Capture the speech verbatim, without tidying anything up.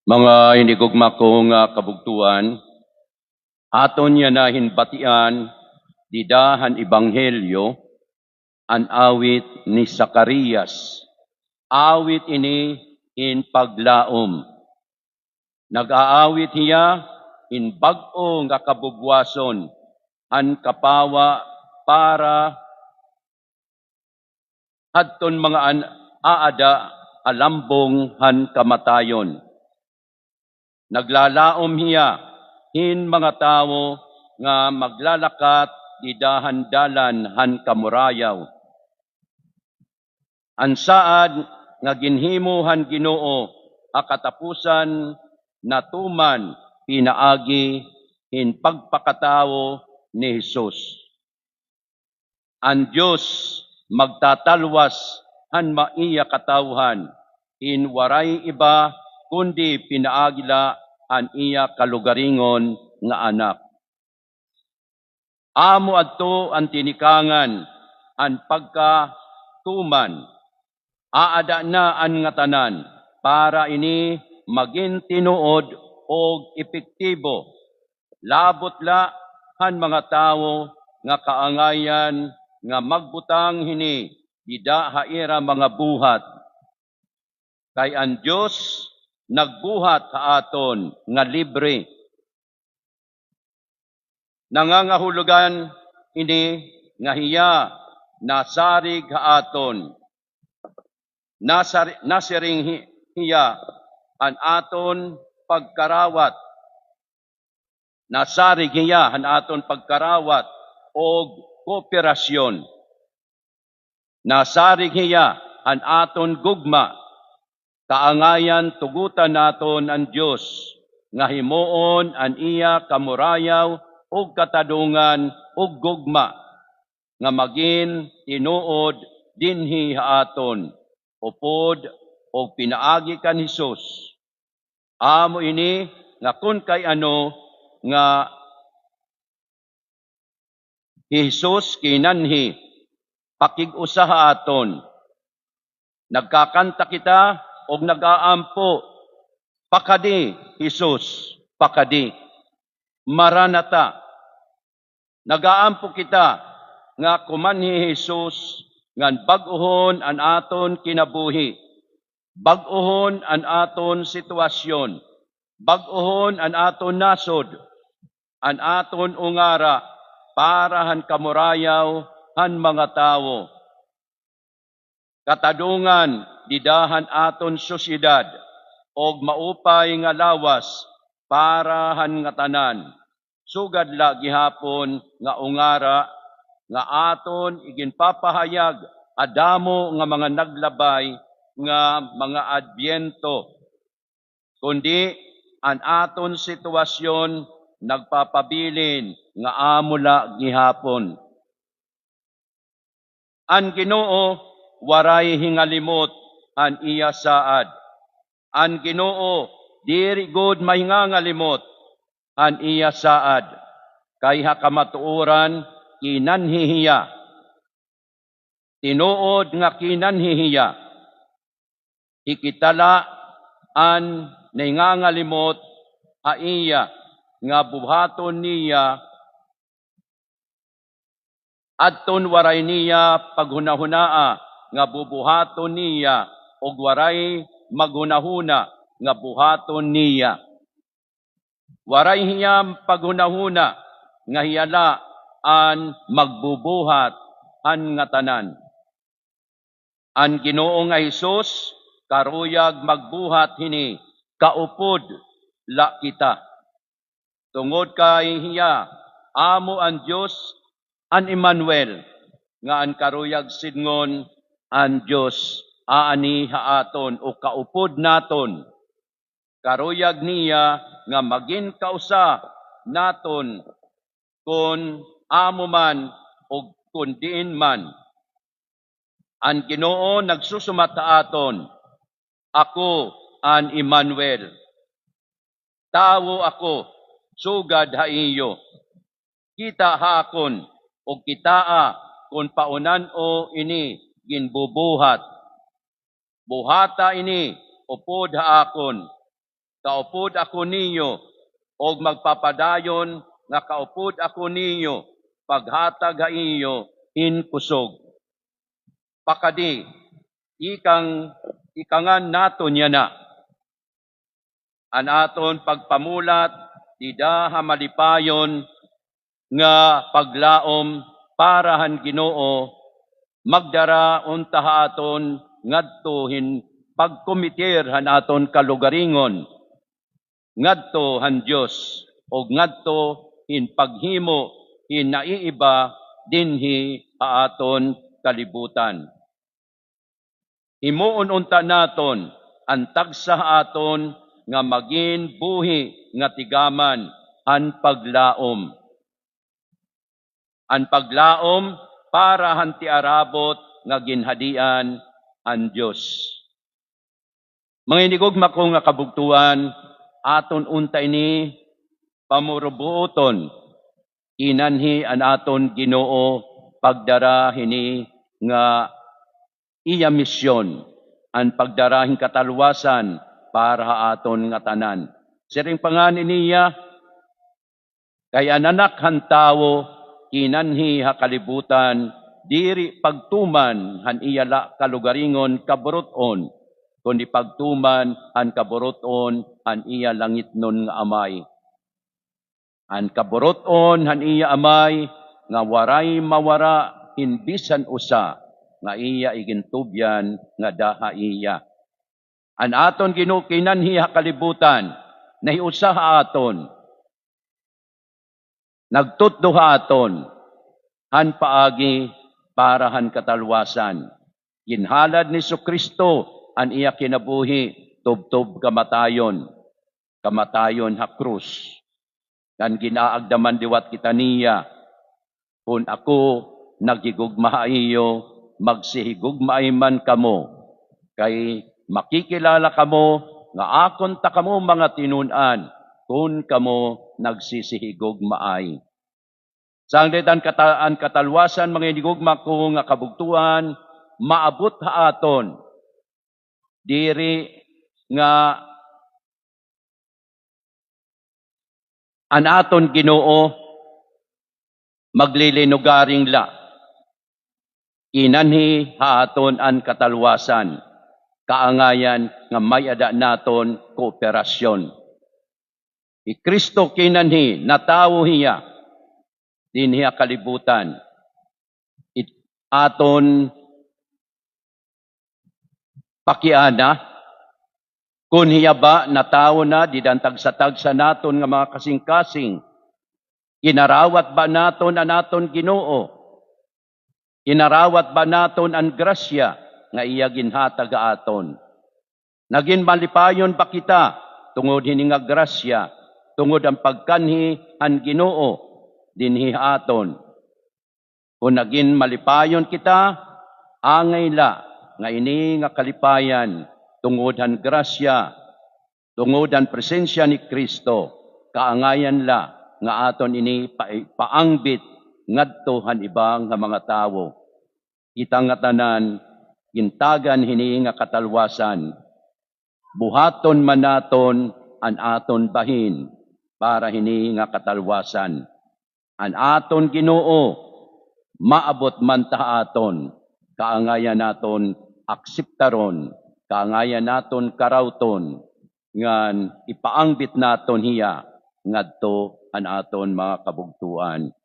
Mga hinigugma ko nga kabugtoan, aton yana hinbatian dida han Ebanghelyo an awit ni Zacarias. Awit ini hin paglaom. Nag-aawit hiya hin bag-o nga kabubwason han kapawa para hadton mga an-, aada ha lambong han kamatayon. Naglalaom hiya hin mga tawo nga maglalakat dida han dalan han kamurayaw. An saad nga ginhimo han Ginoo ha katapusan natuman pinaagi hin pagpakatawo ni Jesus. An Dios magtatalwas han ma-, iya katawhan, hin waray iba kundi pinaagi la han iya kalugaringon nga Anak. Amo adto an tinikangan han pagkatuman. Aada na an ngatanan para ini magin tinuod og epektibo. Labot la han mga tawo nga kaangayan nga magbutang hini dida ha ira mga buhat. Kay an Dios nagbuhat ha aton nga libre. Nangangahulogan ini nga hiya nasarig ha aton. Nasar-, nasiring hi-, hiya han aton pagkarawat. Nasarig hiya han aton pagkarawat og kooperasyon. Nasarig hiya han aton gugma. Kaangayan tugotan naton an Dios nga himoon an iya kamurayaw ug katadongan ug gugma nga magin tinuod dinhi ha aton, upod og pinaagi kan Jesus. Amo ini nga kon kay ano nga hi Jesus kinanhi pakig-usa ha aton. Nagkakanta kita og nag-aampo, "Pakadi, Jesus, pakadi. Maranata." Nag-aampo kita nga kumanhi hi Jesus ngan bag-ohon an aton kinabuhi. Bag-ohon an aton sitwasyon. Bag-ohon an aton nasod, an aton ungara para han kamurayaw han mga tawo. Katadongan dida han aton sosyedad og maupay nga lawas para han ngatanan. Sugad la gihapon nga ungara nga aton iginpapahayag ha damo nga mga naglabay nga mga Adbyento, kundi an aton sitwasyon nagpapabilin nga amo la gihapon. An Ginoo waray hingalimot han iya saad. An Ginoo diri gud mahingangalimot han iya saad, kay ha kamatuoran kinanhi hiya. Tinuod nga kinanhi hiya. Hi kita la an nahingangalimot ha iya nga buhaton niya adton waray niya paghunahunaa nga bubuhaton niya, ug waray maghunahuna nga buhaton niya. Waray hiya paghunahuna nga hiya la an magbubuhat han ngatanan. An Ginoo nga Jesus karuyag magbuhat hini kaupod la kita. Tungod kay hiya amo an Dios, an Emmanuel, nga an karuyag sidngon, an Dios aani ha aton o kaupod naton. Karuyag niya nga magin kausa naton kon amo man o kon diin man. An Ginoo nagsusumat ha aton, "Ako an Emmanuel. Tawo ako sugad ha iyo. Kita ha akon ug kitaa kon paonan-o ini ginbubuhat. Buhata ini upod ha akon." Kaupod ako niyo, ug magpapadayon nga kaupod ako niyo, paghatag ha iyo hin kusog. Pakadi, ikang, ikangan naton yana. An aton pagpamulat dida ha malipayon nga paglaom para han Ginoo, magdara unta ha aton ngadto hin pagkomitir han aton kalugaringon ngadto han Dios, ug ngadto hin paghimo hin naiiba dinhi ha aton kalibutan. Himoon unta naton an tagsa ha aton nga magin buhi nga tigaman han paglaom. An paglaom para han tiarabot nga ginhadian han Dios. Mga hinigugma ko nga kabugtoan, aton unta ini pamurubuoton, kinanhi an aton Ginoo pagdara hini nga iya misyon, an pagdara hin katalwasan para ha aton ngatanan. Siring pa ngani niya, kay an Anak han Tawo kinanhi ha kalibutan, diri pagtuman han iya la kalugaringon kaburut-on, kundi pagtuman han kaburut-on han iya langitnon nga Amay. An kaburut-on han iya Amay nga waray mawara hin bisan usa nga iya igintubyan ngada ha iya. An aton Ginoo kinanhi ha kalibutan, nahiusa ha aton, nagtutdo ha aton han paagi para han katalwasan. Ginhalad ni Jesu-Cristo an iya kinabuhi tubtob kamatayon, kamatayon ha krus. Ngan gin-aagda man liwat kita niya, "Kon ako naghigugma ha iyo, magsihigugmaay man kamo, kay makikilala kamo nga akon ta kamo mga tinun-an, kon kamo nagsisihigugmaay." Sanglit an kata-, an katalwasan, mga hinigugma ko nga kabugtoan, maabot ha aton. Diri nga an aton Ginoo maglilinugaring la. Kinanhi ha aton an katalwasan, kaangayan nga may-ada naton kooperasyon. Hi Cristo kinanhi, natawo hiya dinhi ha kalibutan. It-, aton pakiana, kon hiya ba natawo na dida han tagsa-tagsa naton nga mga kasingkasing? Ginarawat ba naton an aton Ginoo? Ginarawat ba naton an grasya nga iya ginhatag ha aton? Nagin malipayon ba kita tungod hini nga grasya, tungod han pagkanhi han Ginoo dinhi ha aton? Kon nagin malipayon kita, angay la nga ini nga kalipayan tungod han grasya, tungod han presensya ni Cristo, kaangayan la nga aton ini pa-, paangbit ngadto han iba nga mga tawo. Kita ngatanan gintagan hini nga katalwasan. Buhaton man naton an aton bahin para hini nga katalwasan. An aton Ginoo, maabot man ta ha aton, kaangayan naton akseptaron, kaangayan naton karawton, ngan ipaangbit naton hiya ngadto han aton mga kabugtoan.